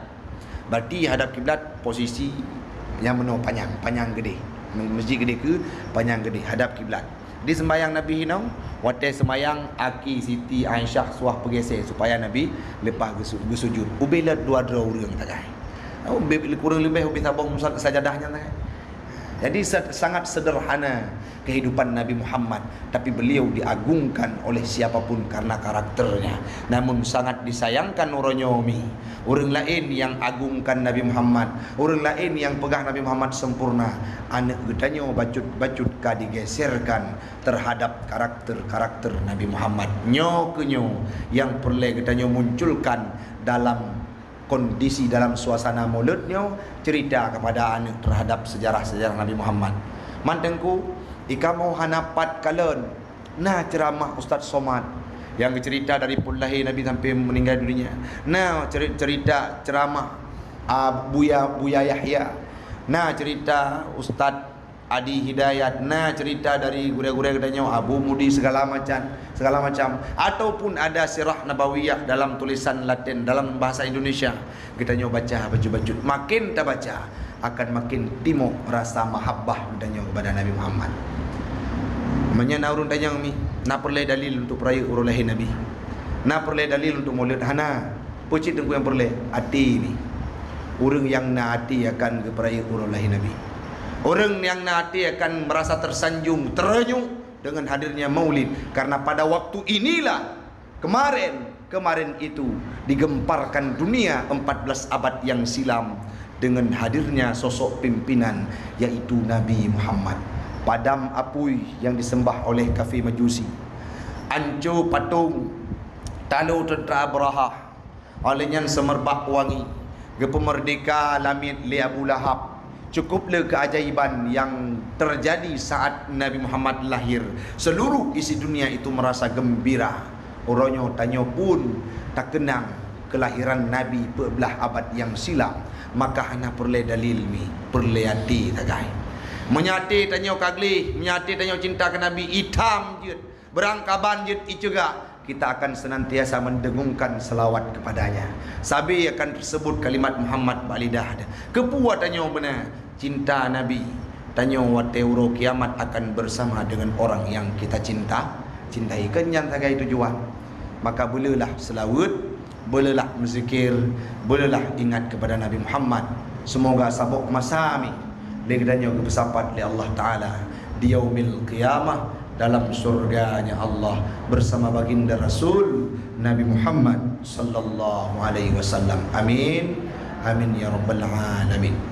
Berarti hadap kiblat posisi nyang meunoe panyang, panyang geudeh. Masjid geudeh keu panyang geudeh, hadap kiblat. Di sembahyang Nabi hinoe, watée sembahyang aki Siti Aisyah suah peugeser supaya Nabi leupah geusu-, geusujud. Ubé lé dua droe ureuëng tagai. Ubé kureueng leubeh ubé saboh musa-, sajadah nyan tagai. Jadi, sa-, sangat sederhana kehidupan Nabi Muhammad, tapi beliau diagungkan oleh siapapun karena karakternya. Namun, sangat disayangkan uroe nyoe mi, ureuëng laén nyang agungkan Nabi Muhammad, ureuëng laén nyang peugah Nabi Muhammad sempurna, aneuëk geutanyoe bacut-bacut ka digeserkan terhadap karakter-karakter Nabi Muhammad. Nyoe keuh nyoe nyang peureulée geutanyoe munculkan dalam kondisi, dalam suasana Maulud nyoe, cerita kepada aneuëk terhadap sejarah-sejarah Nabi Muhammad. Man Teungku, i kamoe hana pat kalon na ceramah Ustaz Somad nyang geucerita dari phon lahé Nabi sampai meninggal dunia. Na ceri-, cerita ceramah, ah, Buya, Buya Yahya. Na cerita Ustaz Adi Hidayat, na cerita dari gurée-gurée geutanyoe, Abu Mudi, segala macam, segala macam. Ataupun ada sirah nabawiyah dalam tulisan Latin, dalam bahasa Indonesia. Geutanyoe baca bacut-bacut. Makin tabaca, akan makin timok rasa mahabbah geutanyoe kepada Nabi Muhammad. Meunyoe na ureuëng tanyong mi, na peureulée dalil untuk peurayeuk uroe lahé Nabi? Na peureulée dalil untuk Maulud? Hana. Peue cit Teungku nyang peureulée? Até ni. Ureuëng nyang na até akan geupeurayeuk uroe lahé Nabi. Ureuëng nyang na até akan merasa tersanjung, terenyuh dengan hadirnya Maulid, karena pada waktu inilah, kemarin, kemarin itu digemparkan dunia empat belas abad yang silam dengan hadirnya sosok pimpinan, yaitu Nabi Muhammad. Padam apui yang disembah oleh kafir Majusi. Anco patong talo tentera Abrahah. Óh lheueh nyan seumerbak wangi, geupeumeurdeka lamiet lé Abu Lahab. Cukup le keuajaiban nyang teujadi saat Nabi Muhammad lahir. Seluruh isi dunia itu merasa gembira. Uroe nyoe tanyoe pun takeunang keulahiran Nabi peuet blaih abad nyang silam. Maka hana peureulée dalil mi, peureulée até sagai. Meunyoe até tanyoe ka gleh, meunyoe até tanyoe cinta keu Nabi, itam jeuet, beurangkaban jeuet iceugak, kita akan senantiasa mendengungkan selawat kepadanya. Sabe akan tersebut kalimat Muhammad bak lidah. Keupeue tanyoe beuna cinta Nabi, tanyoe watée uroe kiamat akan bersama dengan orang yang kita cinta, cintai. Kan nyan sagai tujuan. Maka beuleulah selawat, beuleulah meuzikir, beuleulah ingat kepada Nabi Muhammad. Semoga saboh masa mi lé geutanyoe geupeusapat lé Allah Taala di yaumil qiyamah dalam surganya Allah bersama baginda Rasul Nabi Muhammad sallallahu alaihi wasallam. Amin. Amin ya rabbal alamin.